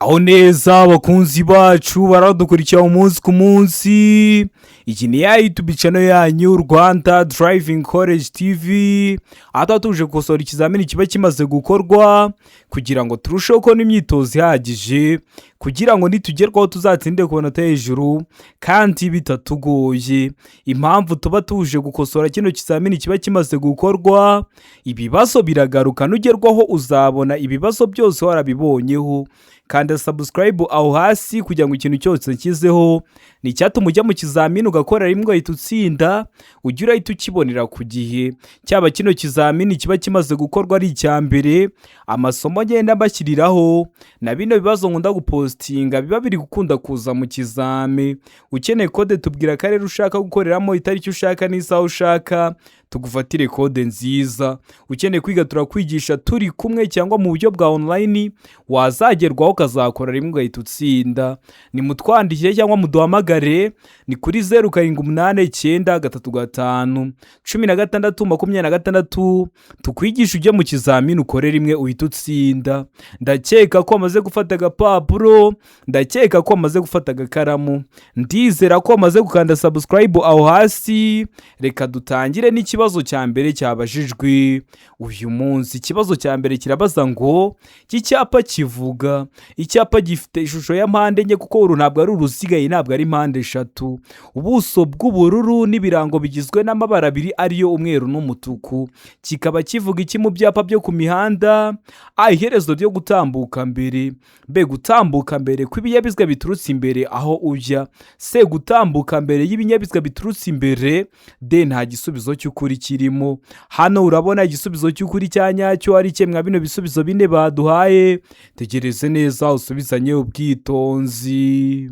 Aho neza, abakunzi bacu baradukurikira umunsi ku munsi. Iki ni ya YouTube channel yanyu, Rwanda Driving College TV, aho tuba tuje gukosora ikizamini kiba kimaze gukorwa kugira ngo turusheho kubona imyitozo ihagije, kugira ngo nitugerwaho tuzatsinde ku manota hejuru kandi bitatugoye. Impamvu tuba tuje gukosora kino kizamini kiba kimaze gukorwa, ibibazo biragaruka. Nugerwaho uzabona ibibazo byose warabibonyeho. Kanda subscribe aho hasi kugira ngo ikintu cyose nshyizeho ni icyatuma ujya mu kizamini ugakora rimwe ugahita utsinda, ujye urahita ukibonera ku gihe. Cyaba kino kizamini kiba kimaze gukorwa ari icya mbere, amasomo ngenda mbashyiriraho na bino bibazo nkunda gupostinga biba biri gukunda kuza mu kizami. Ukeneye code, tubwira akarere ushaka gukoreramo, itariki ushaka n'isaha ushaka, tugufatire code nziza. Ukeneye kwiga, turakwigisha turi kumwe cyangwa mu buryo bwa online, wazagerwaho ukazakora rimwe ugahita utsinda. Nimutwandikire cyangwa muduhamagare, ni kuri 0789351626, tukwigisha ujye mu kizamini ukore rimwe uhita utsinda. Ndakeka ko wamaze gufata agapapuro, ndakeka ko wamaze gufata agakaramu, ndizera ko wamaze gukanda subscribe aho hasi. Reka dutangire n'ikibazo cya mbere cyabajijwe uyu munsi. Ikibazo cya mbere kirabaza ngo: iki cyapa kivuga? Icyapa gifite ishusho ya mpande enye, kuko uru ntabwo ari uruziga, iyi ntabwo ari mpande eshatu. Ubuso bw'ubururu n'ibirango bigizwe n'amabara abiri, ariyo umweru n'umutuku, kikaba kivuga iki mu byapa byo ku mihanda? A, iherezo ryo gutambuka mbere; B, gutambuka mbere kw'ibinyabiziga biturutse imbere aho ujya; C, gutambuka mbere y'ibinyabiziga biturutse imbere; D, nta gisubizo cy'ukuri kirimo. Hano urabona igisubizo cy'ukuri cya nyacyo ari mwa bino bisubizo bine baduhaye. Tegereze neza usubizanye ubwitonzi.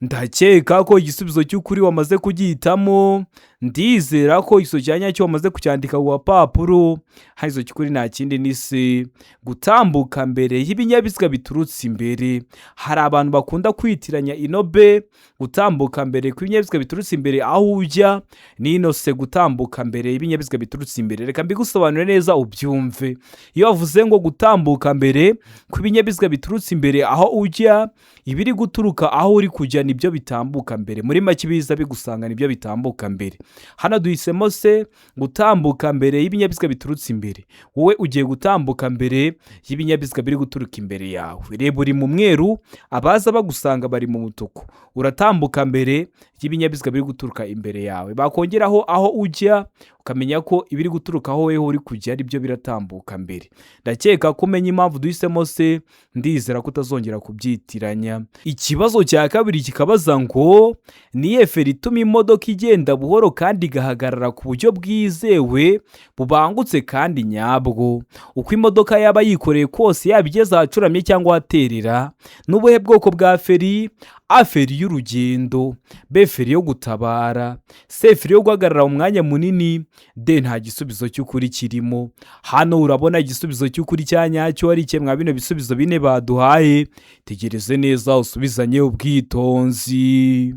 Ndakeka ko igisubizo cy'ukuri wamaze kugihitamo, ndizera ko igisubizo cya nyacyo wamaze kucyandika ku gapapuro. Hano igisubizo cy'ukuri nta kindi, ni C, gutambuka mbere y'ibinyabiziga biturutse imbere. Hari abantu bakunda kwitiranya ino B, gutambuka mbere kw'ibinyabiziga biturutse imbere aho ujya, n'ino C, gutambuka mbere y'ibinyabiziga biturutse imbere. Reka mbigusobanure neza ubyumve. Iyo bavuze ngo gutambuka mbere kw'ibinyabiziga biturutse imbere aho ujya, ibiri guturuka aho uri kujya nibyo bitambuka mbere. Muri make, ibiza bigusanga nibyo bitambuka mbere. Hano duhisemo C, gutambuka mbere y'ibinyabiziga biturutse imbere. Wowe ugiye gutambuka mbere y'ibinyabiziga biri guturuka imbere yawe. Reba, uri mu mweru, abaza bagusanga bari mu mutuku. Uratambuka mbere y'ibinyabiziga biri guturuka imbere yawe. Bakongeraho aho ujya, ukamenya ko ibiri guturuka aho wowe uri kujya aribyo biratambuka mbere. Ndakeka ko umenya impamvu duhisemo C, ndizera ko utazongera kubyitiranya. Ikibazo cya kabiri kikabaza ngo: niye feri ituma imodoka igenda buhoro kandi igahagarara ku buryo bwizewe, bubangutse kandi nyabwo, uko imodoka yaba yikoreye kose, yaba igeze ahacuramye cyangwa ahaterera? N'ubuhe bwoko bwa feri? A, feri y'urugendo; B, feri yo gutabara; C, feri yo guhagarara umwanya munini; D, nta gisubizo cy'ukuri kirimo. Hano urabona igisubizo cy'ukuri cya nyacyo ari mwa bino bisubizo bine baduhaye. Tegereze neza usubizanye ubwitonzi.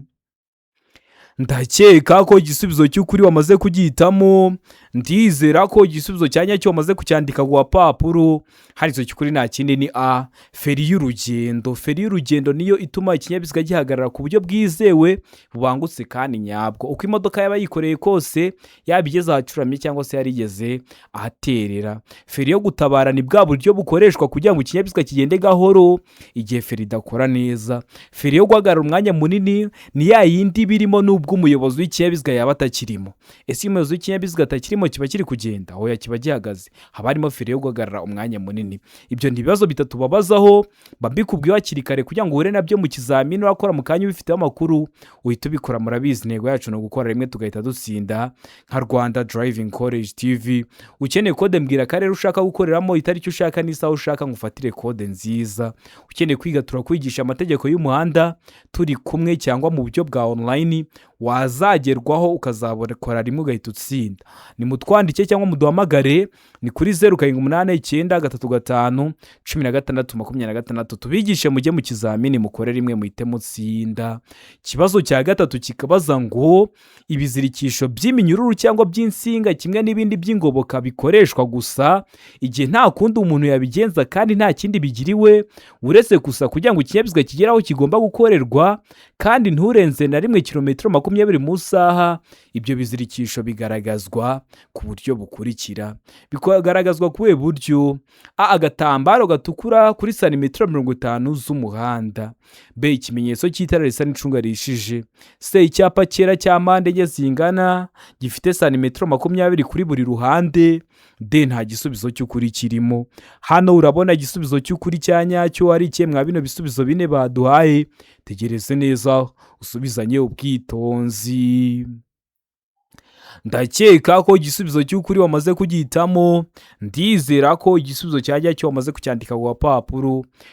Ndakeka ko igisubizo cy'ukuri wamaze kugihitamo, ndizera ko igisubizo cya nyacyo wamaze kucyandika ku gapapuro. Hari igisubizo cy'ukuri nta kindi, ni A, feri y'urugendo. Feri y'urugendo niyo ituma ikinyabiziga gihagarara ku buryo bwizewe, bubangutse kandi nyabwo, uko imodoka yaba yikoreye kose, yaba igeze ahacuramye cyangwa se yarigeze ahaterera. Feri yo gutabara ni bwa buryo bukoreshwa kugira ngo ikinyabiziga kigende gahoro igihe feri idakora neza. Feri yo guhagarara umwanya munini ni ya yindi birimo n'ubwo umuyobozi w'ikinyabiziga yaba atakirimo. Ese iyo umuyobozi w'ikinyabiziga atakirimo, kiba kiri kugenda? Oya, kiba gihagaze. Haba harimo feri yo guhagarara umwanya munini. Ibyo ni ibibazo bitatu babazaho, mbikubwiye hakiri kare kugira ngo uhure nabyo mu kizamini urakora mu kanya ubifiteho amakuru, uhita ubikora. Murabizi, intego yacu ni ugukora rimwe tugahita dutsinda nka Rwanda Driving College TV. Ukeneye code, mbwira akarere ushaka gukoreramo, itariki ushaka n'isaha ushaka, ngo ufatire code nziza. Ukeneye kwiga, turakwigisha amategeko y'umuhanda turi kumwe cyangwa mu buryo bwa online. Wazagerwaho ukazabikora rimwe ugahita utsinda. Nimutwandike cyangwa muduhamagare, ni kuri 0789351626, tubigishe mujye mu kizamini mukore rimwe muhite mutsinda. Ikibazo cya gatatu kikabaza ngo: ibizirikisho by'iminyururu cyangwa by'insinga kimwe n'ibindi by'ingoboka bikoreshwa gusa igihe nta kundi umuntu yabigenza kandi nta kindi bigiriwe uretse gusa kugira ngo ikinyabiziga kigere aho kigomba gukorerwa kandi nturenze na rimwe kilometero 20 mu isaha. Ibyo bizirikisho bigaragazwa ku buryo bukurikira. Bigaragazwa ku buhe buryo? A, agatambaro gatukura kuri santimetero 50 z'umuhanda. B, ikimenyetso cy'itara risa n'icunga rihishije. C, icyapa cyera cya mpande enye zingana gifite santimetero 20 kuri buri ruhande. D, nta gisubizo cy'ukuri kirimo. Hano urabona igisubizo cy'ukuri cya nyacyo ari ikihe mwa bino bisubizo bine baduhaye? Tegereze neza usubizanye ubwitonzi. Ndakeka ko igisubizo cy'ukuri wamaze kugihitamo. Ndizera ko igisubizo cya nyacyo wamaze kucyandika ku gapapuro.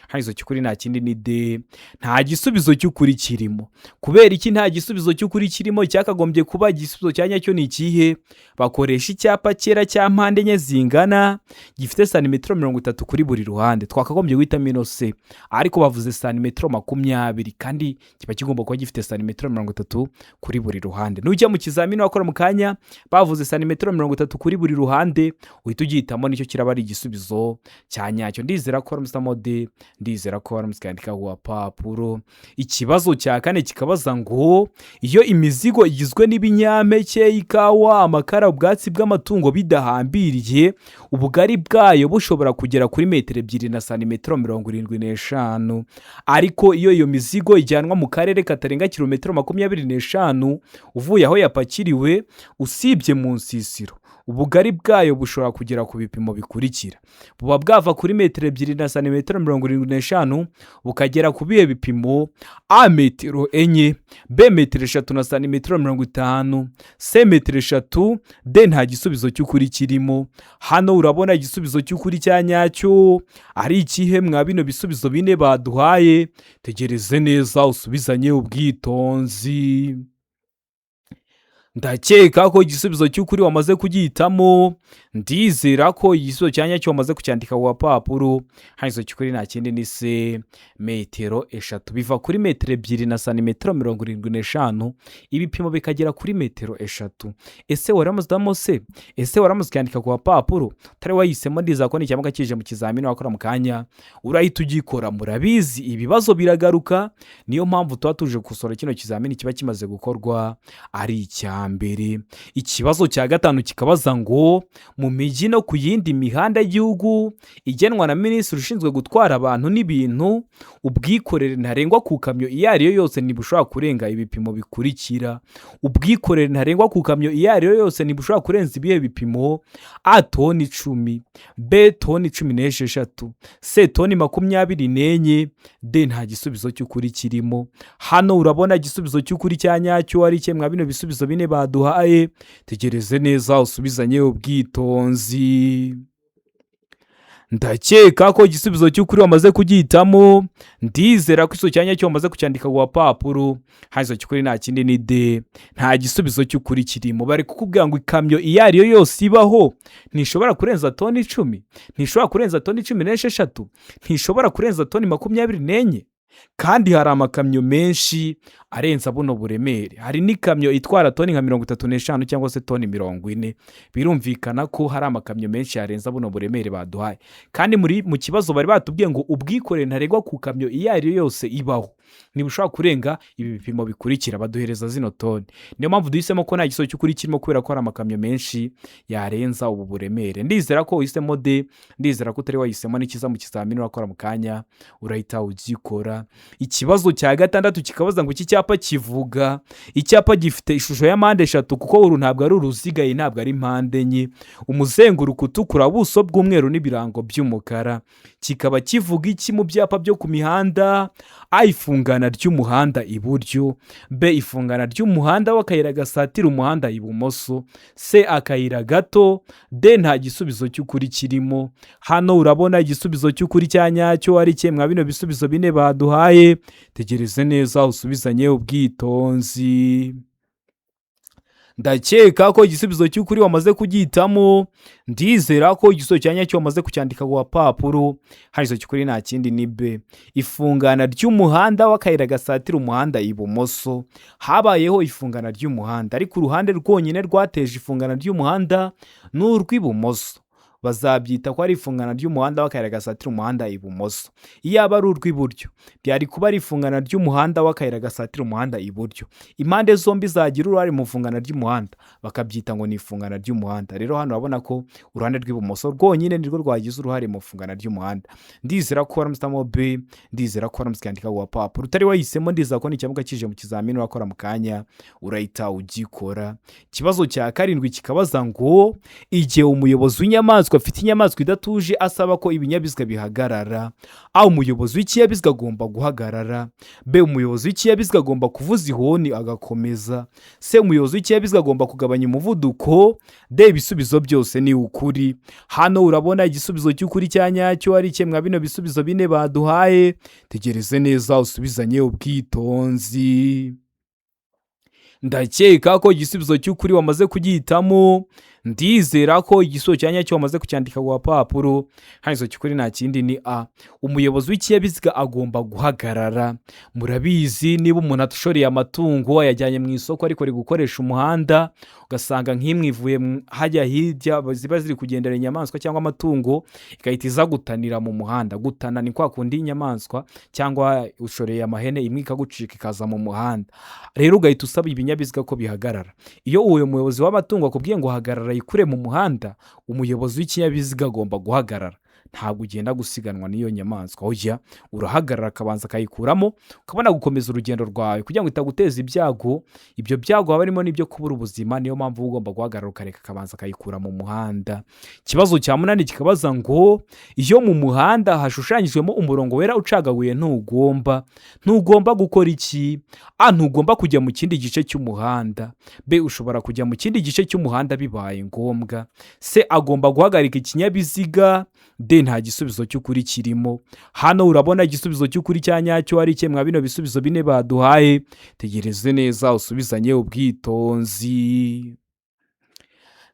Hano igisubizo cy'ukuri nta kindi ni D, nta gisubizo cy'ukuri kirimo. Kubera iki nta gisubizo cy'ukuri kirimo? Cyakagombye kuba igisubizo cya nyacyo ni ikihe? Bakoresha icyapa cyera cya mpande enye zingana gifite santimetero 30 kuri buri ruhande. Twakagombye guhitamo ino C, ariko bavuze santimetero 20 kandi kiba kigomba kuba gifite santimetero 30 kuri buri ruhande. Nujya mu kizamini wakora mu kanya bavuze santimetero 30 kuri buri ruhande, uhita ugihitamo, nicyo kiraba ari igisubizo cya nyacyo. Ndizera ko waramutse D, ndizera ko waramutse ukandika ku gapapuro. Ikibazo cya kane kikabaza ngo: iyo imizigo igizwe n'ibinyampeke, ikawa, amakara, ubwatsi bw'amatungo bidahambiriye, ubugari bwayo bushobora kugera kuri metero 2 na santimetero 75, ariko iyo iyo mizigo ijyanwa mu karere katarenga kilometero 25 uvuye aho yapakiriwe usibye mu nsisiro, ubugari bwayo bushobora kugera ku bipimo bikurikira. Buba bwava kuri metero 2 na santimetero 75 bukagera ku bihe bipimo? A, metero 4. B, metero 3 na santimetero 50. C, metero 3. D, nta gisubizo cy'ukuri kirimo. Hano urabona igisubizo cy'ukuri cya nyacyo ari ikihe mwa bino bisubizo bine baduhaye? Tegereze neza usubizanye ubwitonzi. Ndakeka ko igisubizo cy'ukuri wamaze kugihitamo. Ndizera ko igisubizo cya nyacyo wamaze kucyandika ku gapapuro. Hano igisubizo cy'ukuri nta kindi ni C, metero 3. Biva kuri metero 2 na santimetero 75, ibipimo bikagera kuri metero 3. Ese waramuzamo se? Ese waramaze ukandika ku gapapuro? Utari wayihisemo, ndizera ko nicyamuka kije mu kizamini wakora mu kanya urahita ugikora. Murabizi, ibibazo biragaruka, niyo mpamvu tuba tuje gukosora kino kizamini kiba kimaze gukorwa ari icya mbere. Ikibazo cya gatanu kikabaza ngo: mu mijyi no ku yindi mihanda y'igihugu igenwa na minisitiri ushinzwe gutwara abantu n'ibintu, ubwikorere ntarengwa ku kamyo iyo ari yo yose ntibushobora kurenga ibipimo bikurikira. Ubwikorere ntarengwa ku kamyo iyo ari yo yose ntibushobora kurenza ibihe bipimo? A, toni 10. B, toni 16. C, toni 24. D, nta gisubizo cy'ukuri kirimo. Hano urabona igisubizo cy'ukuri cya nyacyo ari ikihe mwa bino bisubizo bine baduhaye? Tegereze neza usubizanye ubwitonzi. Ndakeka ko igisubizo cy'ukuri wamaze kugihitamo. Ndizera ko igisubizo cya nyacyo wamaze kucyandika ku gapapuro. Hano igisubizo cy'ukuri nta kindi ni D, nta gisubizo cy'ukuri kirimo. Bari kukubwira ngo ikamyo iyo ari yo yose ibaho ntishobora kurenza toni 10, ntishobora kurenza toni 16, ntishobora kurenza toni 24, kandi hari amakamyo menshi arenza buno buremere. Hari n'ikamyo itwara toni nka 35 cyangwa se toni 40. Birumvikana ko hari amakamyo menshi yarenza buno buremere baduhaye, kandi muri mu kibazo bari batubwiye ngo ubwikorere ntarengwa ku kamyo iyo ari yo yose ibaho ntibushobora kurenga ibi bipimo bikurikira, baduhereza zino toni. Niyo mpamvu duhisemo ko nta gisubizo cy'ukuri kirimo, kubera ko hari amakamyo menshi yarenza ubu buremere. Ndizera ko uhisemo D. Ndizera ko utari wahisemo, n'ikiza mu kizamini urakora mu kanya urahita ugikora. Ikibazo cya gatandatu kikabaza ngo: iki cyapa kivuga. Icyapa gifite ishusho ya mpande eshatu, kuko uru ntabwo ari uruziga, iyi ntabwo ari mpande enye, umuzenguruko utukura, ubuso bw'umweru n'ibirango by'umukara, kikaba kivuga iki mu byapa byo ku mihanda? A, ifungana ry'umuhanda iburyo. B, ifungana ry'umuhanda w'akayira gasatira umuhanda ibumoso. C, akayira gato. D, nta gisubizo cy'ukuri kirimo. Hano urabona igisubizo cy'ukuri cya nyacyo ari ikihe mwa bino bisubizo bine baduhaye? Tegereze neza usubizanye ubwitonzi. Ndakeka ko igisubizo cy'ukuri wamaze kugihitamo. Ndizera ko igisubizo cya nyacyo wamaze kucyandika ku gapapuro. Hano igisubizo cy'ukuri nta kindi ni B, ifungana ry'umuhanda w'akayira gasatira umuhanda ibumoso. Habayeho ifungana ry'umuhanda, ariko uruhande rwonyine rwateje ifungana ry'umuhanda ni urw'ibumoso. Bazabyita ko ari ifungana ry'umuhanda w'akayira gasatira umuhanda ibumoso. Iyo aba ari urw'iburyo, byari kuba ari ifungana ry'umuhanda w'akayira gasatira umuhanda iburyo. Impande zombi zagira uruhare mu ifungana ry'umuhanda, bakabyita ngo ni ifungana ry'umuhanda. Rero hano urabona ko uruhande rw'ibumoso rwonyine nirwo rwagize uruhare mu ifungana ry'umuhanda. Ndizera ko waramusitamo B, ndizera ko waramutse ukandika ku gapapuro. Utari wahisemo, ndizera ko nicyamuka kije mu kizamini urakora mu kanya urahita ugikora. Ikibazo cya karindwi kikabaza ngo: igihe umuyobozi w'inyamaswa afite inyamaswa idatuje asaba ko ibinyabiziga bihagarara, A, umuyobozi w'ikinyabiziga agomba guhagarara; B, umuyobozi w'ikinyabiziga agomba kuvuza ihoni agakomeza; C, umuyobozi w'ikinyabiziga agomba kugabanya umuvuduko; D, ibisubizo byose ni ukuri. Hano urabona igisubizo cy'ukuri cya nyacyo ari kimwe bino bisubizo bine baduhaye. Tegereze neza usubizanye ubwitonzi. Ndakeka ko igisubizo cy'ukuri wamaze kugihitamo. Ndizera ko igisubizo cya nyacyo wamaze kucyandika ku gapapuro. Hano igisubizo cy'ukuri nta kindi ni A, umuyobozi w'ikinyabiziga agomba guhagarara. Murabizi, niba umuntu ashoreye amatungo ayajyanye mu isoko ariko ari gukoresha umuhanda, ugasanga nk'imwe ivuye hajya hirya ziba ziri kugendera inyamaswa cyangwa amatungo, igahita iza gutanira mu muhanda. Gutana ni kwa kundi inyamaswa cyangwa ushoreye amahene, imwe ikagucika ikaza mu muhanda, rero ugahita usaba ibinyabiziga ko bihagarara. Iyo uwo muyobozi w'amatungo akubwiye ngo hagarara yikure mu muhanda, umuyobozi w'ikinyabiziga agomba guhagarara. Ntabwo ugenda gusiganwa n'iyo nyamaswa, ujya urahagarara akabanza akayikuramo, ukabona gukomeza urugendo rwawe kugira ngo itaguteza ibyago. Ibyo byago haba harimo n'ibyo kubura ubuzima. Niyo mpamvu uba ugomba guhagarara ukareka akabanza akayikura mu muhanda. Ikibazo cya munani kikabaza ngo: iyo mu muhanda hashushanyijwemo umurongo wera ucagaguye, ntugomba gukora iki? A, ntugomba kujya mu kindi gice cy'umuhanda; B, ushobora kujya mu kindi gice cy'umuhanda bibaye ngombwa; C, agomba guhagarika ikinyabiziga; D, nta gisubizo cy'ukuri kirimo. Hano urabona igisubizo cy'ukuri cya nyacyo ari mwa bino bisubizo bine baduhaye. Tegereze neza usubizanye ubwitonzi.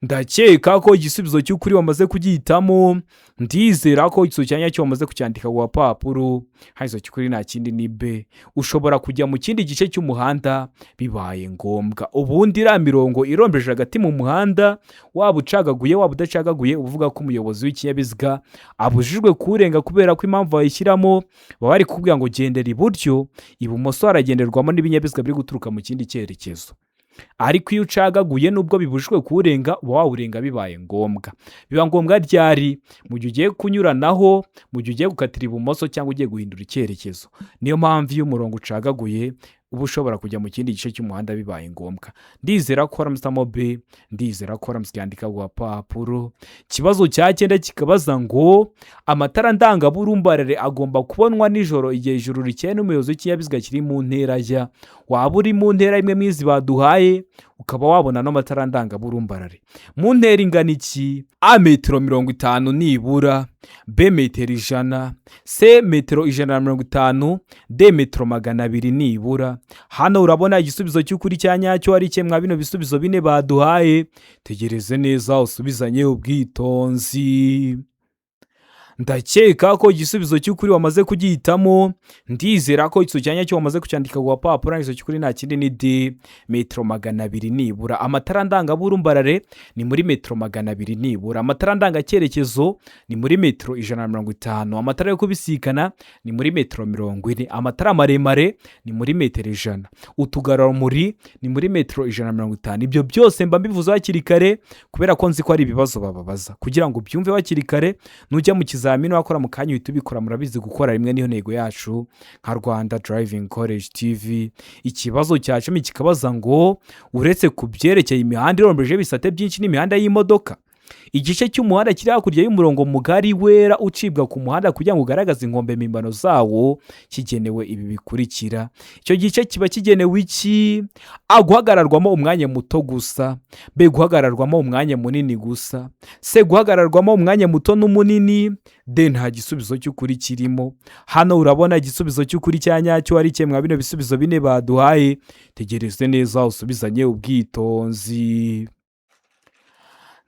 Ndakeka ko igisubizo cy'ukuri wamaze kugihitamo. Ndizera ko igisubizo cya nyacyo wamaze kucyandika ku gapapuro. Hano igisubizo cy'ukuri nta kindi ni B, ushobora kujya mu kindi gice cy'umuhanda bibaye ngombwa. Ubundi iriya mirongo irombeje hagati mu muhanda, waba ucagaguye waba udacagaguye, uba uvuga ko umuyobozi w'ikinyabiziga abujijwe kuwurenga, kubera ko impamvu bayishyiramo baba bari kukubwira ngo gendera iburyo, ibumoso haragenderwamo n'ibinyabiziga biri guturuka mu kindi cyerekezo. Ariko iyo ucagaguye, nubwo bibujijwe kuwurenga, uba wawurenga bibaye ngombwa. Biba ngombwa ryari? Mu gihe ugiye kunyuranaho, mu gihe ugiye gukatira ibumoso cyangwa ugiye guhindura icyerekezo. Niyo mpamvu iyo umurongo ucagaguye uba ushobora kujya mu kindi gice cy'umuhanda bibaye ngombwa. Ndizera ko waramusitamo B, ndizera ko waramutse yandika ku gapapuro. Ikibazo cya cyenda kikabaza ngo: amatara ndangaburumbarare agomba kubonwa nijoro igihe ijuru rikeye n'umuyobozi w'ikinyabiziga kiri mu ntera ajya. Waba uri mu ntera imwe mwizi baduhaye, ukaba wabona n'amatara ndangaburumbarare mu ntera ingana iki? A, metero 50 nibura; B, metero 100; C, metero 150; D, metero 200 nibura. Hano urabona igisubizo cy'ukuri cya nyacyo ari mwa bino bisubizo bine baduhaye. Tegereze neza usubizanye ubwitonzi. Ndakeka ko igisubizo cy'ukuri wamaze kugihitamo. Ndizera ko igisubizo cya nyacyo wamaze kucyandika ku gapapuro. Igisubizo cy'ukuri nta kindi ni D, metero 200 nibura. Amatara ndangaburumbarare ni muri metero 200 nibura. Amatara ndangacyerekezo ni muri metero 150. Amatara yo kubisikana ni muri metero 40. Amatara maremare ni muri metero 100. Utugarurarumuri ni muri metero 150. Ibyo byose mba mbivuze hakiri kare kubera ko nzi ko hari ibibazo bababaza, kugira ngo ubyumve hakiri kare. Nujya mu kizamini wakora mu kanya uhita ubikora. Murabizi, gukora rimwe niyo ntego yacu nka Rwanda Driving College TV. Ikibazo cya 10 kikabaza ngo: uretse ku byerekeye imihanda irombeje ibisate byinshi n'imihanda y'imodoka, Igice cy'umuhanda kiri hakurya y'umurongo mugari wera ucibwa ku muhanda kugira ngo ugaragaze inkombe mpimbano zawo kigenewe ibi bikurikira. Icyo gice kiba kigenewe iki? A, guhagararwamo umwanya muto gusa. B, guhagararwamo umwanya munini gusa. C, guhagararwamo umwanya muto n'umunini. D, nta gisubizo cy'ukuri kirimo. Hano urabona igisubizo cy'ukuri cya nyacyo ari mwa bino bisubizo bine baduhaye. Tegereze neza usubizanye ubwitonzi.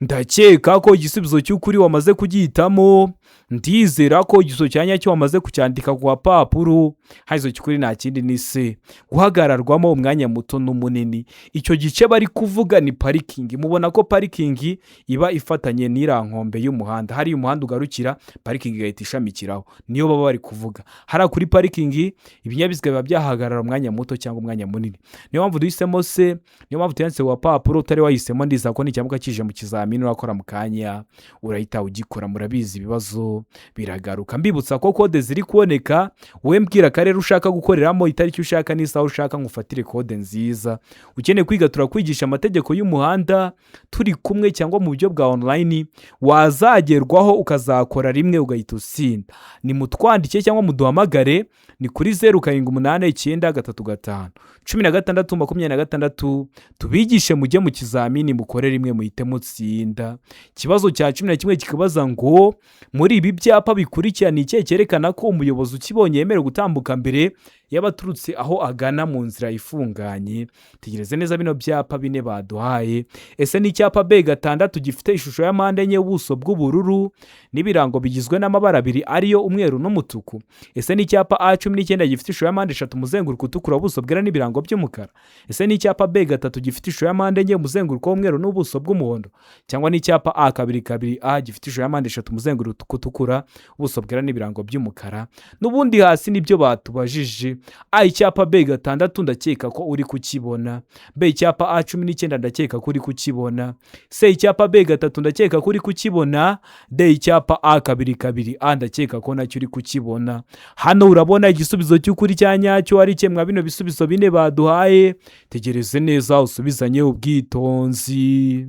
Ndakeka ko igisubizo cy'ukuri wamaze kugihitamo. Ndizera ko igisubizo cya nyacyo wamaze kucyandika ku gapapuro. Hano cy'ukuri nta kindi ni C, guhagararwamo umwanya muto n'umunini. Icyo gice bari kuvuga ni parikingi. Mubona ko parikingi iba ifatanye n'iriya nkombe y'umuhanda. Hariya umuhanda ugarukira, parikingi igahita ishamikiraho, niyo baba bari kuvuga. Hariya kuri parikingi ibinyabiziga biba byahagarara umwanya muto cyangwa umwanya munini. Niyo mpamvu duhisemo C, niyo mpamvu tuyanditse ku gapapuro. Utari wahisemo, ndizera ko nicyamuka kije mu kizamini urakora mu kanya urahita ugikora. Murabizi, ibibazo biragaruka. Mbibutsa ko kode ziri kuboneka. Wowe mbwira akarere ushaka gukoreramo, itariki ushaka n'isaha ushaka, ngufatire kode nziza. Ukeneye kwiga, turakwigisha amategeko y'umuhanda turi kumwe cyangwa mu buryo bwa online, wazagerwaho ukazakora rimwe ugahita utsinda. Ni mutwandike cyangwa muduhamagare, ni kuri 0789351626, tubigishe mujye mu kizamini mukore rimwe muhite mutsinda. Ikibazo cya 11 kikabaza ngo: muri ibi byapa bikurikira ni ikihe cyerekana ko umuyobozi ukibonye yemerewe gutambuka mbere y'abaturutse aho agana mu nzira ifunganye? Tegereze neza bino byapa bine baduhaye. Ese ni icyapa B6 gifite ishusho ya mpande enye, ubuso bw'ubururu n'ibirango bigizwe n'amabara abiri ariyo umweru n'umutuku? Ese ni icyapa A19 gifite ishusho ya mpande eshatu, umuzenguruko utukura, ubuso bwera n'ibirango by'umukara? Ese ni icyapa B3 gifite ishusho ya mpande enye, umuzenguruko w'umweru n'ubuso bw'umuhondo? Cyangwa ni icyapa A22A gifite ishusho ya mpande eshatu, umuzenguruko utukura, ubuso bwera n'ibirango by'umukara? N'ubundi hasi nibyo batubajije. A, icyapa B6, ndakeka ko uri kukibona. B, icyapa A19, ndakeka ko uri kukibona. C, icyapa B3, ndakeka ko uri kukibona. D, icyapa A22A, ndakeka ko nacyo uri kukibona. Hano urabona igisubizo cy'ukuri cya nyacyo ari mwa bino bisubizo bine baduhaye. Tegereze neza usubizanye ubwitonzi.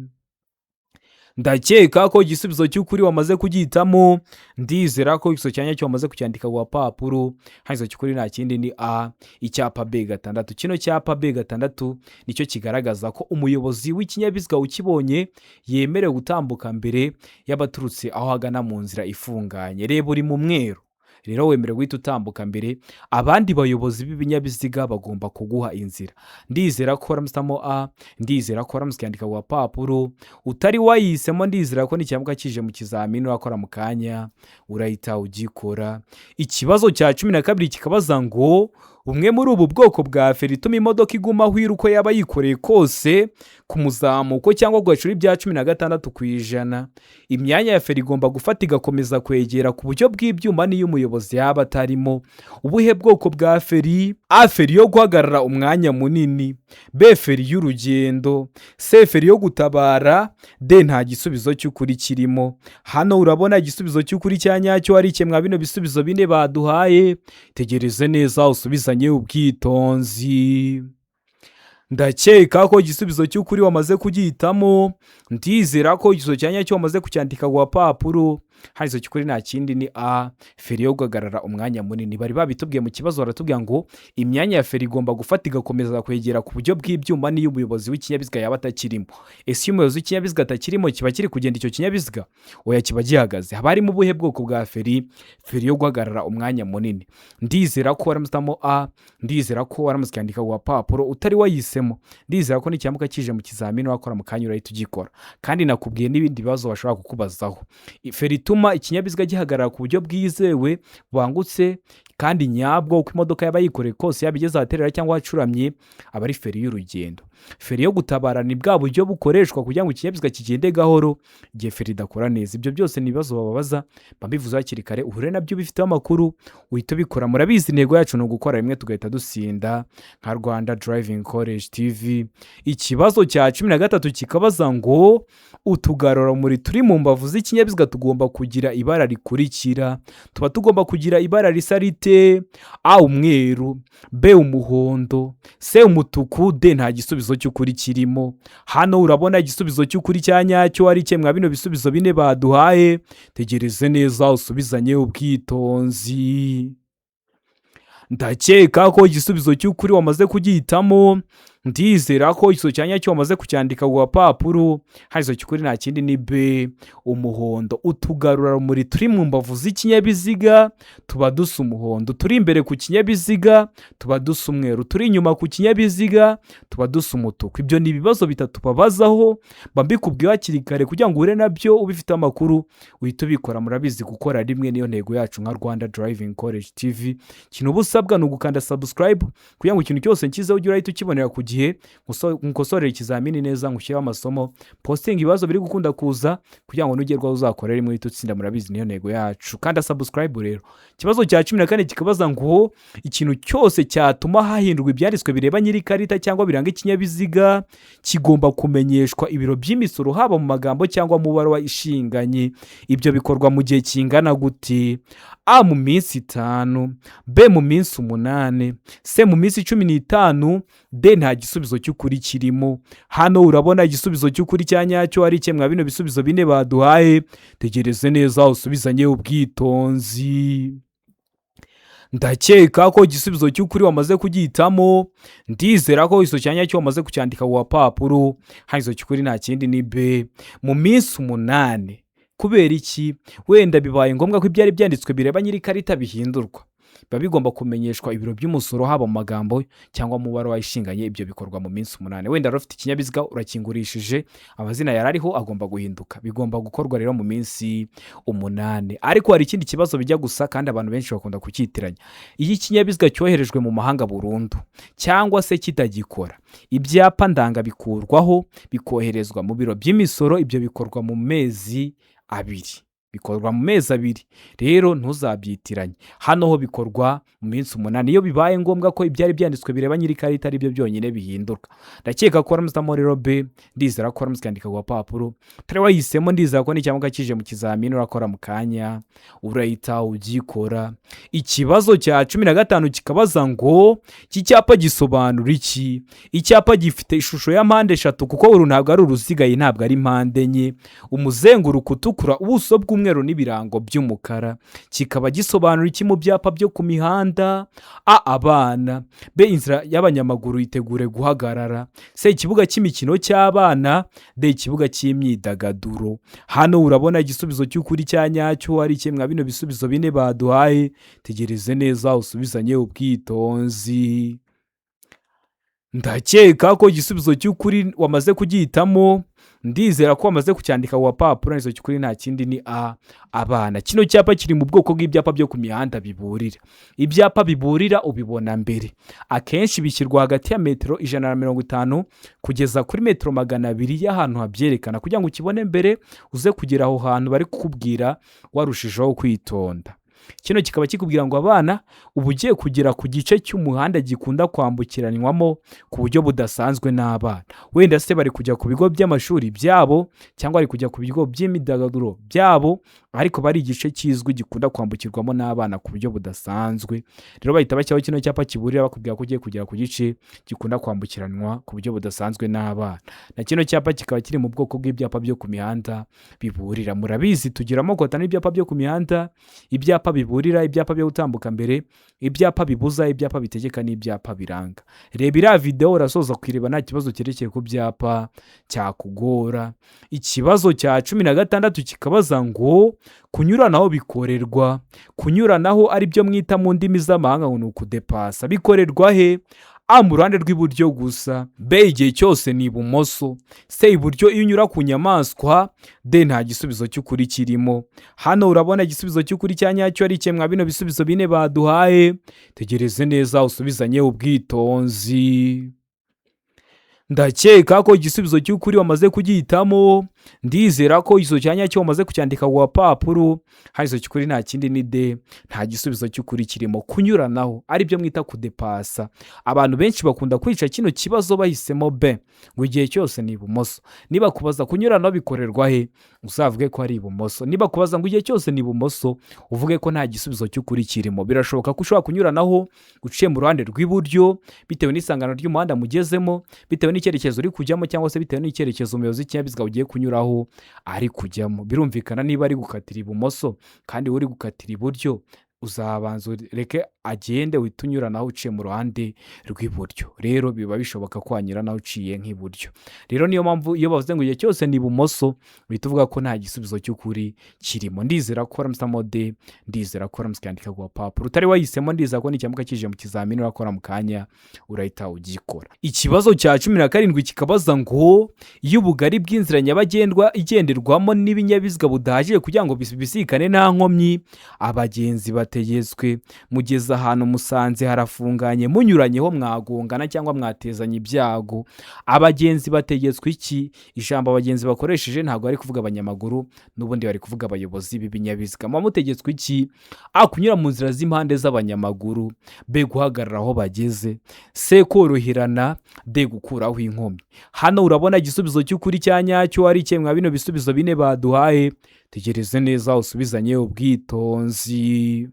Ndakeka ko igisubizo cy'ukuri wamaze kugihitamo. Ndizera ko igisubizo cya nyacyo wamaze kucyandika ku gapapuro. Hano cy'ukuri nta kindi ni A, icyapa B6. Kino cyapa B6 nicyo kigaragaza ko umuyobozi w'ikinyabiziga ukibonye yemerewe gutambuka mbere y'abaturutse aho agana mu nzira ifunganye. Reba, uri mu mweru, rero wemerewe guhita utambuka mbere. Abandi bayobozi b'ibinyabiziga bagomba kuguha inzira. Ndizera ko waramusitamo A, ndizera ko waramutse ukandika ku gapapuro. Utari wayihisemo, ndizera ko nicyamuka kije mu kizamini urakora mu kanya urahita ugikora. Ikibazo cya 12 kikabaza ngo: bumwe muri ubu bwoko bwa feri ituma imodoka iguma aho iri uko yaba yikoreye kose ku muzamuko cyangwa ku gacuri bya 16%, imyanya ya feri igomba gufata igakomeza kwegera ku buryo bw'ibyuma n'iyo umuyobozi yaba atarimo. Ubuhe bwoko bwa feri? A, feri yo guhagarara umwanya munini. B, feri y'urugendo. C, feri yo gutabara. D, nta gisubizo cy'ukuri kirimo. Hano urabona igisubizo cy'ukuri cya nyacyo ari mwa bino bisubizo bine baduhaye. Tegereze neza usubizanye ubwitonzi. Ndakeka ko igisubizo cy'ukuri wamaze kugihitamo. Ndizera ko igisubizo cya nyacyo wamaze kucyandika ku gapapuro. Hano igisubizo cy'ukuri nta kindi ni A, feri yo guhagarara umwanya munini. Bari babitubwiye mu kibazo, baratubwira ngo imyanya ya feri igomba gufata igakomeza kwegera ku buryo bw'ibyuma n'iyo umuyobozi w'ikinyabiziga yaba atakirimo. Ese iyo umuyobozi w'ikinyabiziga atakirimo, kiba kiri kugenda icyo kinyabiziga? Oya, kiba gihagaze. Haba harimo ubuhe bwoko bwa feri? Feri yo guhagarara umwanya munini. Ndizera ko waramusitamo A, ndizera ko waramutse ukandika ku gapapuro. Utari wayihisemo, ndizera ko nicyamuka kije mu kizamini wakora mu kanya urahita ugikora. Kandi nakubwiye n'ibindi bibazo bashobora kukubazaho. Feri ituma ikinyabiziga gihagarara ku buryo bwizewe, bubangutse kandi nyabwo, uko imodoka yaba yikoreye kose, yaba igeze ahaterera cyangwa ahacuramye, aba ari feri y'urugendo. Feri yo gutabara ni bwa buryo bukoreshwa kugira ngo ikinyabiziga kigende gahoro igihe feri idakora neza. Ibyo byose ni ibibazo bababaza. Mba mbivuze hakiri kare, uhure nabyo ubifiteho amakuru uhita ubikora. Murabizi, intego yacu ni ugukora rimwe tugahita dusinda nka Rwanda Driving College TV. Ikibazo cya 13 kikabaza ngo: utugarurarumuri turi mu mbavu z'ikinyabiziga tugomba kugira ibara rikurikira. Tuba tugomba kugira ibara risa rite? gute? A, umweru; B, umuhondo; C, umutuku; D, nta gisubizo cy'ukuri kirimo. Hano urabona igisubizo cy'ukuri cya nyacyo ari cye mwa bino bisubizo bine baduhaye? Tegereze neza usubizanye ubwitonzi. Ndakeka ko igisubizo cy'ukuri wamaze kugihitamo. Ndizera ko igisubizo cya nyacyo wamaze kucyandika ku gapapuro. Hano igisubizo cy'ukuri nta kindi ni B, umuhondo. Utugarurarumuri turi mu mbavu z'ikinyabiziga tuba dusa umuhondo, turi imbere ku kinyabiziga tuba dusa umweru, turi inyuma ku kinyabiziga tuba dusa umutuku. Ibyo ni ibibazo bitatu babazaho. Mba mbikubwiye hakiri kare kugira ngo uhure nabyo ubifite amakuru, uhite ubikora. Murabizi, gukora rimwe niyo ntego yacu nka Rwanda Driving College TV. Ikintu uba usabwa ni ugukanda subscribe kugira ngo ikintu cyose nshyizeho ujye urahita ukibonera ku gihe, nkukosorere ikizamini neza, ngushyireho amasomo, postinga ibibazo biri gukunda kuza kugira ngo nugerwaho uzakore rimwe uhite utsinda. Murabizi, niyo ntego yacu. Kanda subscribe rero. Ikibazo cya 14 kikabaza ngo: ikintu cyose cyatuma hahindurwa ibyanditswe bireba nyiri ikarita cyangwa biranga ikinyabiziga kigomba kumenyeshwa ibiro by'imisoro, haba mu magambo cyangwa mu baruwa ishinganye. Ibyo bikorwa mu gihe kingana gute? A, mu minsi 5; B, mu minsi 8; C, mu minsi 15; D, nta gisubizo cy'ukuri kirimo. Hano urabona igisubizo cy'ukuri cya nyacyo ari cye mwa bino bisubizo bine baduhaye? Tegereze neza usubizanye ubwitonzi. Ndakeka ko igisubizo cy'ukuri wamaze kugihitamo. Ndizera ko igisubizo cya nyacyo wamaze kucyandika ku gapapuro. Hano igisubizo cy'ukuri nta kindi ni B, mu minsi 8. Kubera iki? Wenda bibaye ngombwa ko ibyari byanditswe bireba nyiri ikarita bihindurwa, biba bigomba kumenyeshwa ibiro by'umusoro, haba mu magambo cyangwa mu baruwa ishinganye. Ibyo bikorwa mu minsi 8. Wenda wari ufite ikinyabiziga urakingurishije, amazina yari ariho agomba guhinduka, bigomba gukorwa rero mu minsi 8. Ariko hari ikindi kibazo bijya gusa kandi abantu benshi bakunda kucyitiranya. Iyo ikinyabiziga cyoherejwe mu mahanga burundu cyangwa se kitagikora, ibyapa ndanga bikurwaho bikoherezwa mu biro by'imisoro. Ibyo bikorwa mu mezi 2, bikorwa mu mezi 2. Rero ntuzabyitiranye. Hano ho bikorwa mu minsi 8 iyo bibaye ngombwa ko ibyari byanditswe bireba nyiri ikarita ari byo byonyine bihindurwa. Ndakeka ko waramutse rero B. Ndizera ko waramutse ukandika ku gapapuro. Utari wahisemo, ndizera ko n'icyangombwa kije mu kizamini urakora mu kanya, urahita ugikora. Ikibazo cya 15 kikabaza ngo: iki cyapa gisobanura iki? Icyapa gifite ishusho ya mpande eshatu, kuko uru ntabwo ari uruziga, iyi ntabwo ari mpande enye, umuzenguruko utukura, ubuso bw'umweru n'ibirango by'umukara, kikaba gisobanura iki mu byapa byo ku mihanda? A, abana; B, inzira y'abanyamaguru, yitegure guhagarara; C, ikibuga cy'imikino cy'abana; D, ikibuga cy'imyidagaduro. Hano urabona igisubizo cy'ukuri cya nyacyo ari kimwe bino bisubizo bine baduhaye? Tegereze neza usubizanye ubwitonzi. Ndakeka ko igisubizo cy'ukuri wamaze kugihitamo. Ndizera ko wamaze kucyandika ku gapapuro. Igisubizo cy'ukuri nta kindi ni A, abana. Kino cyapa kiri mu bwoko bw'ibyapa byo ku mihanda biburira. Ibyapa biburira ubibona mbere, akenshi bishyirwa hagati ya metero 150 kugeza kuri metero 200 y'ahantu habyerekana, kugira ngo ukibone mbere, uze kugera aho hantu bari kukubwira warushijeho kwitonda. Kino kikaba kikubwira ngo abana, uba ugiye kugera ku gice cy'umuhanda gikunda kwambukiranywamo ku buryo budasanzwe n'abana. Wenda se bari kujya ku bigo by'amashuri byabo cyangwa bari kujya ku bigo by'imyidagaduro byabo, ariko bari igice kizwi gikunda kwambukirwamo n'abana ku buryo budasanzwe. Rero bahita bashyiraho kino cyapa kiburira, bakubwira ko ugiye kugera ku gice gikunda kwambukiranwa ku buryo budasanzwe n'abana. Na kino cyapa kikaba kiri mu bwoko bw'ibyapa byo ku mihanda biburira. Murabizi, tugira amoko atanu y'ibyapa byo ku mihanda: ibyapa biburira, ibyapa byo gutambuka mbere, ibyapa bibuza, ibyapa bitegeka n'ibyapa biranga. Reba iriya videwo, urasoza kuyireba nta kibazo cyerekeye ku byapa cyakugora. Ikibazo cya 16 kikabaza ngo: kunyuranaho bikorerwa, kunyuranaho ari byo mwita mu ndimi z'amahanga ngo ni ukudepasa, bikorerwa he? A, mu ruhande rw'iburyo gusa; B, igihe cyose ni ibumoso; C, iburyo iyo unyura ku nyamaswa; D, nta gisubizo cy'ukuri kirimo. Hano urabona igisubizo cy'ukuri cya nyacyo ari mwa bino bisubizo bine baduhaye? Tegereze neza usubizanye ubwitonzi. Ndakeka ko igisubizo cy'ukuri wamaze kugihitamo. Ndizera ko igisubizo cya nyacyo wamaze kucyandika ku gapapuro. Hano igisubizo cy'ukuri nta kindi ni D. Nta gisubizo cy'ukuri kirimo. Kunyuranaho, aribyo mwita kudepasa. Abantu benshi bakunda kwica kino kibazo bahisemo B, ngo igihe cyose ni ibumoso. Niba kubaza kunyuranaho bikorerwa he, uzavuge ko ari ibumoso. Niba kubaza ngo igihe cyose ni ibumoso, uvuge ko nta gisubizo cy'ukuri kirimo. Birashoboka ko ushobora kunyuranaho uciye mu ruhande rw'iburyo, bitewe n'isangano ry'umuhanda mugezemo, bitewe n'icyerekezo uri kujyamo, cyangwa se bitewe n'icyerekezo umuyobozi w'ikinyabiziga ugiye kunyuraho ari kujyamo. Birumvikana, niba ari gukatira ibumoso kandi wowe uri gukatira iburyo, uzabanza ureke agende, uhite unyuranaho uciye mu ruhande rw'iburyo. Rero biba bishoboka ko wanyuranaho uciye nk'iburyo. Rero niyo mpamvu iyo bavuze ngo igihe cyose ni ibumoso, uhita uvuga ko nta gisubizo cy'ukuri kirimo. Ndizera ko warahisemo D. Ndizera ko waramutse ukandika ku gapapuro. Utari wahisemo, ndizera ko nicyamuka kije mu kizamini urakora mu kanya urahita ugikora. Ikibazo cya 17 kikabaza ngo: iyo ubugari bw'inzira nyabagendwa igenderwamo n'ibinyabiziga budahagije kugira ngo bisikane nta nkomyi, abagenzi bategetswe. Mugeze ahantu musanze harafunganye, munyuranyeho mwagongana cyangwa mwatezanya ibyago, abagenzi bategetswe iki? Ijambo abagenzi bakoresheje ntabwo bari kuvuga abanyamaguru, n'ubundi bari kuvuga abayobozi b'ibinyabiziga. Muba mutegetswe iki? A, kunyura mu nzira z'impande z'abanyamaguru. B, guhagarara aho bageze. C, koroherana. D, gukuraho inkomyi. Hano urabona igisubizo cy'ukuri cya nyacyo ari ikihe mwa bino bisubizo bine baduhaye? Tegereze neza, usubizanye ubwitonzi.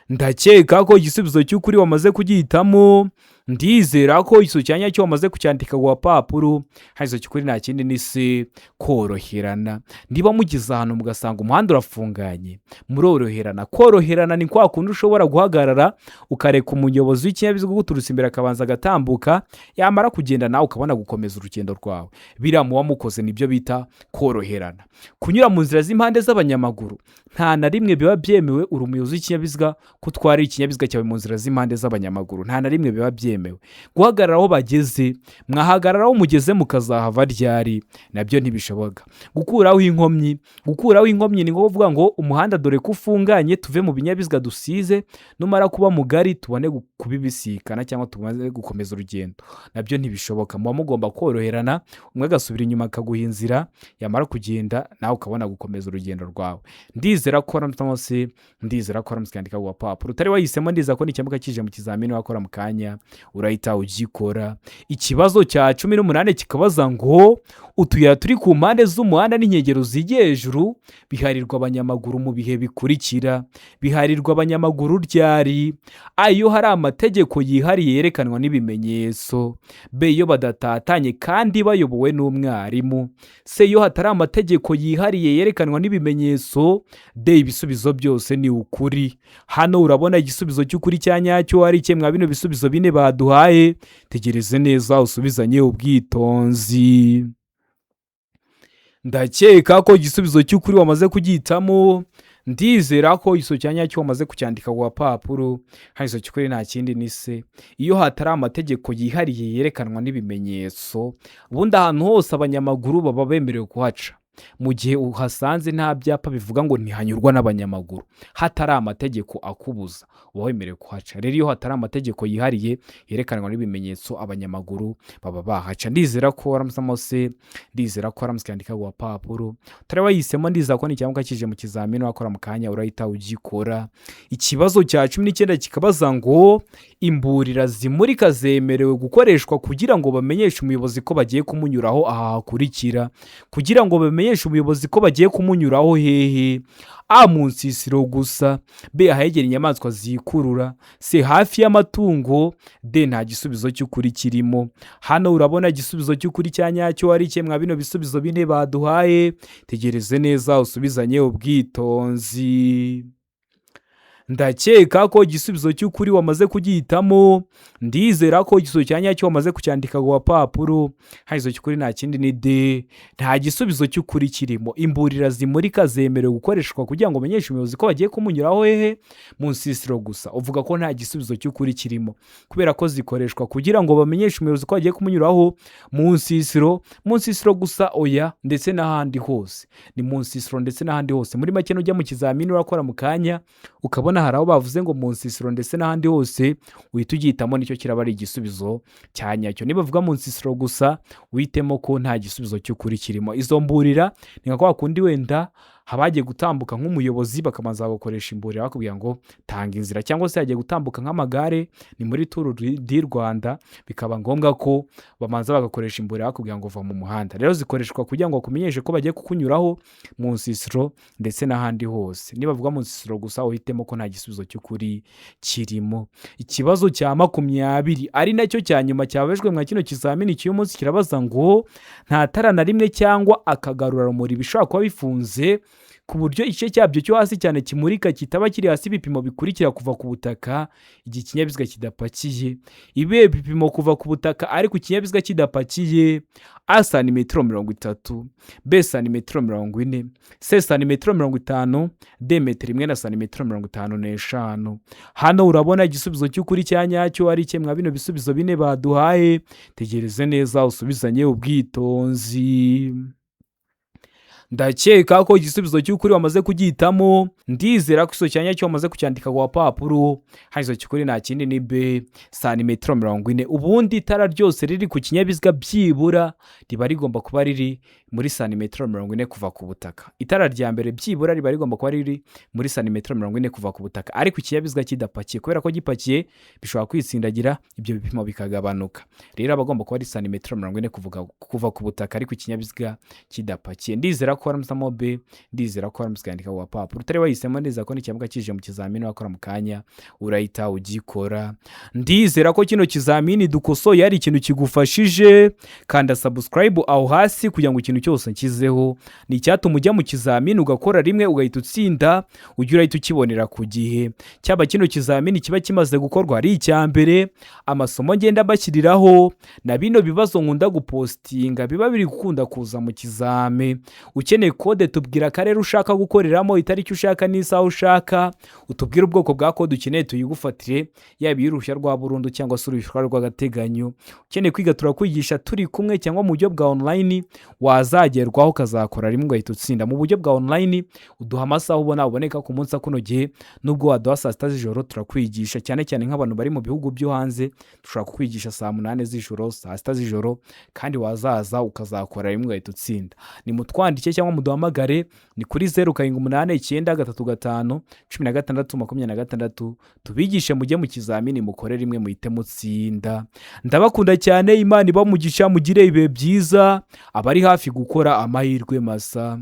Ndakeka ko igisubizo cy'ukuri wamaze kugihitamo. Ndizera ko igisubizo cya nyacyo wamaze kucyandika ku gapapuro. Hano igisubizo cy'ukuri nta kindi ni C, koroherana. Niba mugeze ahantu mugasanga umuhanda urafunganye, muroroherana. Koroherana ni kwa kundi ushobora guhagarara, ukareka umuyobozi w'ikinyabiziga uguturutse imbere akabanza agatambuka, yamara kugenda nawe ukabona gukomeza urugendo rwawe. Biriya muba mukoze nibyo bita koroherana. Kunyura mu nzira z'impande z'abanyamaguru, nta na rimwe biba byemewe uri umuyobozi w'ikinyabiziga ko utwara ikinyabiziga cyawe mu nzira z'impande z'abanyamaguru. Nta na rimwe biba byemewe. Guhagarara aho bageze, mwahagarara aho mugeze mukazahava ryari? Nabyo ntibishoboka. Gukuraho inkomyi, gukuraho inkomyi ni nko kuvuga ngo umuhanda dore ko ufunganye, tuve mu binyabiziga dusize, numara kuba mugari tubone kubibisikana cyangwa tumaze gukomeza urugendo. Nabyo ntibishoboka. Muba mugomba koroherana, umwe agasubira inyuma akaguha inzira, yamara kugenda nawe ukabona gukomeza urugendo rwawe. Ndizera ko waramutse, ndizera ko waramutse ukandika ku gapapuro. Utari wahisemo, ndizera ko nicyamuka kije mu kizamini wakora mu kanya urahita ugikora. Ikibazo cya 18 kikabaza ngo: utuyira turi ku mpande z'umuhanda n'inkengero zigiye hejuru biharirwa abanyamaguru mu bihe bikurikira. Biharirwa abanyamaguru ryari? A, iyo hari amategeko yihariye yerekanwa n'ibimenyetso. B, iyo badatatanye kandi bayobowe n'umwarimu. C, iyo hatari amategeko yihariye yerekanwa n'ibimenyetso. D, ibisubizo byose ni ukuri. Hano urabona igisubizo cy'ukuri cya nyacyo ari ikihe mwa bino bisubizo bine baduhaye? Tegereze neza, usubizanye ubwitonzi. Ndakeka ko igisubizo cy'ukuri wamaze kugihitamo. Ndizera ko igisubizo cya nyacyo wamaze kucyandika ku gapapuro. Hano igisubizo cy'ukuri nta kindi ni C, iyo hatari amategeko yihariye yerekanwa n'ibimenyetso. Ubundi ahantu hose abanyamaguru baba bemerewe kuhaca mu gihe uhasanze nta byapa bivuga ngo ntihanyurwa n'abanyamaguru, hatari amategeko akubuza, uba wemerewe kuhaca. Rero iyo hatari amategeko yihariye yerekanwa n'ibimenyetso, abanyamaguru baba bahaca. Ndizera ko waramusamo C. Ndizera ko waramutse ukandika ku gapapuro. Utari wahisemo, ndizera ko nicyamuka kije mu kizamini wakora mu kanya urahita ugikora. Ikibazo cya 19 kikabaza ngo: imburira zimurika zemerewe gukoreshwa kugira ngo bamenyeshe umuyobozi ko bagiye kumunyuraho aha hakurikira. Kugira ngo bamenyeshe umuyobozi ko bagiye kumunyuraho hehe? A, mu nsisiro gusa. B, ahegera inyamaswa zikurura. C, hafi y'amatungo. D, nta gisubizo cy'ukuri kirimo. Hano urabona igisubizo cy'ukuri cya nyacyo ari ikihe mwa bino bisubizo bine baduhaye? Tegereze neza, usubizanye ubwitonzi. Ndakeka ko igisubizo cy'ukuri wamaze kugihitamo. Ndizera ko igisubizo cya nyacyo wamaze kucyandika ku gapapuro. Hano igisubizo cy'ukuri nta kindi ni D. Nta gisubizo cy'ukuri kirimo. Imburira zimurika zemerewe gukoreshwa kugira ngo umenyeshe umuyobozi ko bagiye kumunyuraho hehe? Mu nsisiro gusa. Uvuga ko nta gisubizo cy'ukuri kirimo kubera ko zikoreshwa kugira ngo bamenyeshe umuyobozi ko bagiye kumunyuraho mu nsisiro. Mu nsisiro gusa? Oya, ndetse n'ahandi hose. Ni mu nsisiro ndetse n'ahandi hose. Muri make, nujya mu kizamini urakora mu kanya ukabona Urabona hari aho bavuze ngo mu nsisiro ndetse n'ahandi hose, uhita ugihitamo, nicyo kiraba ari igisubizo cya nyacyo. Niba bavuga mu nsisiro gusa, uhitemo ko nta gisubizo cy'ukuri kirimo. Izo mburira ni nka kwa kundi wenda haba hagiye gutambuka nk'umuyobozi, bakabanza bagakoresha imburira bakubwira ngo tanga inzira, cyangwa se hagiye gutambuka nk'amagare, ni muri Tour du Rwanda, bikaba ngombwa ko babanza bagakoresha imburira bakubwira ngo va mu muhanda. Rero zikoreshwa kugira ngo bakumenyeshe ko bagiye kukunyuraho mu nsisiro ndetse n'ahandi hose. Niba bavuga mu nsisiro gusa, uhitemo ko nta gisubizo cy'ukuri kirimo. Ikibazo cya 20, ari nacyo cya nyuma cyabajwe mwa kino kizamini cy'uyu munsi, kirabaza ngo nta tara na rimwe cyangwa akagarurarumuri bishobora kuba bifunze ku buryo igice cyabyo cyo hasi cyane kimurika kitaba kiri hasi ibipimo bikurikira kuva ku butaka igihe ikinyabiziga kidapakiye. Ibihe bipimo kuva ku butaka ariko ikinyabiziga kidapakiye? A santimetero 30, B santimetero 40, C santimetero 50, D metero 1 na santimetero 55. Hano urabona igisubizo cy'ukuri cya nyacyo ari mwa bino bisubizo bine baduhaye. Tegereze neza, usubizanye ubwitonzi. Ndakeka ko igisubizo cy'ukuri wamaze kugihitamo. Ndizera ko igisubizo cya nyacyo wamaze kucyandika ku gapapuro. Hano igisubizo cy'ukuri nta kindi, ni B santimetero 40. Ubundi itara ryose riri ku kinyabiziga byibura riba rigomba kuba riri muri santimetero 40 kuva ku butaka. Itara rya mbere byibura riba rigomba kuba riri muri santimetero 40 kuva ku butaka, ariko ikinyabiziga kidapakiye, kubera ko gipakiye bishobora kwitsindagira, ibyo bipimo bikagabanuka. Rero aba agomba kuba ari santimetero 40 kuva ku butaka ariko ikinyabiziga kidapakiye. Ndizera ko waramusamo B, ndizera ko waramutse ukandika ku gapapuro. Utari wahisemo, ndizera ko n'ikiyamuka kije mu kizamini wakora mu kanya urahita ugikora. Ndizera ko kino kizamini dukosoye hari ikintu kigufashije. Kanda subscribe aho hasi kugira ngo ikintu cyose nshyizeho ni icyatuma ujya mu kizamini ugakora rimwe ugahita utsinda, ujye urahita ukibonera ku gihe. Cyaba kino kizamini kiba kimaze gukorwa ari icya mbere, amasomo ngenda mbashyiriraho na bino bibazo nkunda gupostinga biba biri gukunda kuza mu kizame. Ukeneye kode, tubwira akarere ushaka gukoreramo, itariki ushaka n'isaha ushaka, utubwire ubwoko bwa kode ukeneye tuyigufatire, yaba iy'uruhushya rwa burundu cyangwa se uruhushya rw'agateganyo. Ukeneye kwiga, turakwigisha turi kumwe cyangwa mu buryo bwa online, wazagerwaho ukazakora rimwe ugahita utsinda. Mu buryo bwa online uduha amasaha ubona uboneka ku munsi akunogeye, nubwo waduha saa 6 z'ijoro turakwigisha. Cyane cyane nk'abantu bari mu bihugu byo hanze, dushobora kukwigisha saa 8 z'ijoro, saa 6 z'ijoro, kandi wazaza ukazakora rimwe ugahita utsinda. Ni mutwandike cyangwa muduhamagare, ni kuri 0789351626, tubigishe mujye mu kizamini mukore rimwe muhite mutsinda. Ndabakunda cyane, Imana ibamugisha, mugire ibihe byiza, abari hafi gukora amahirwe masa.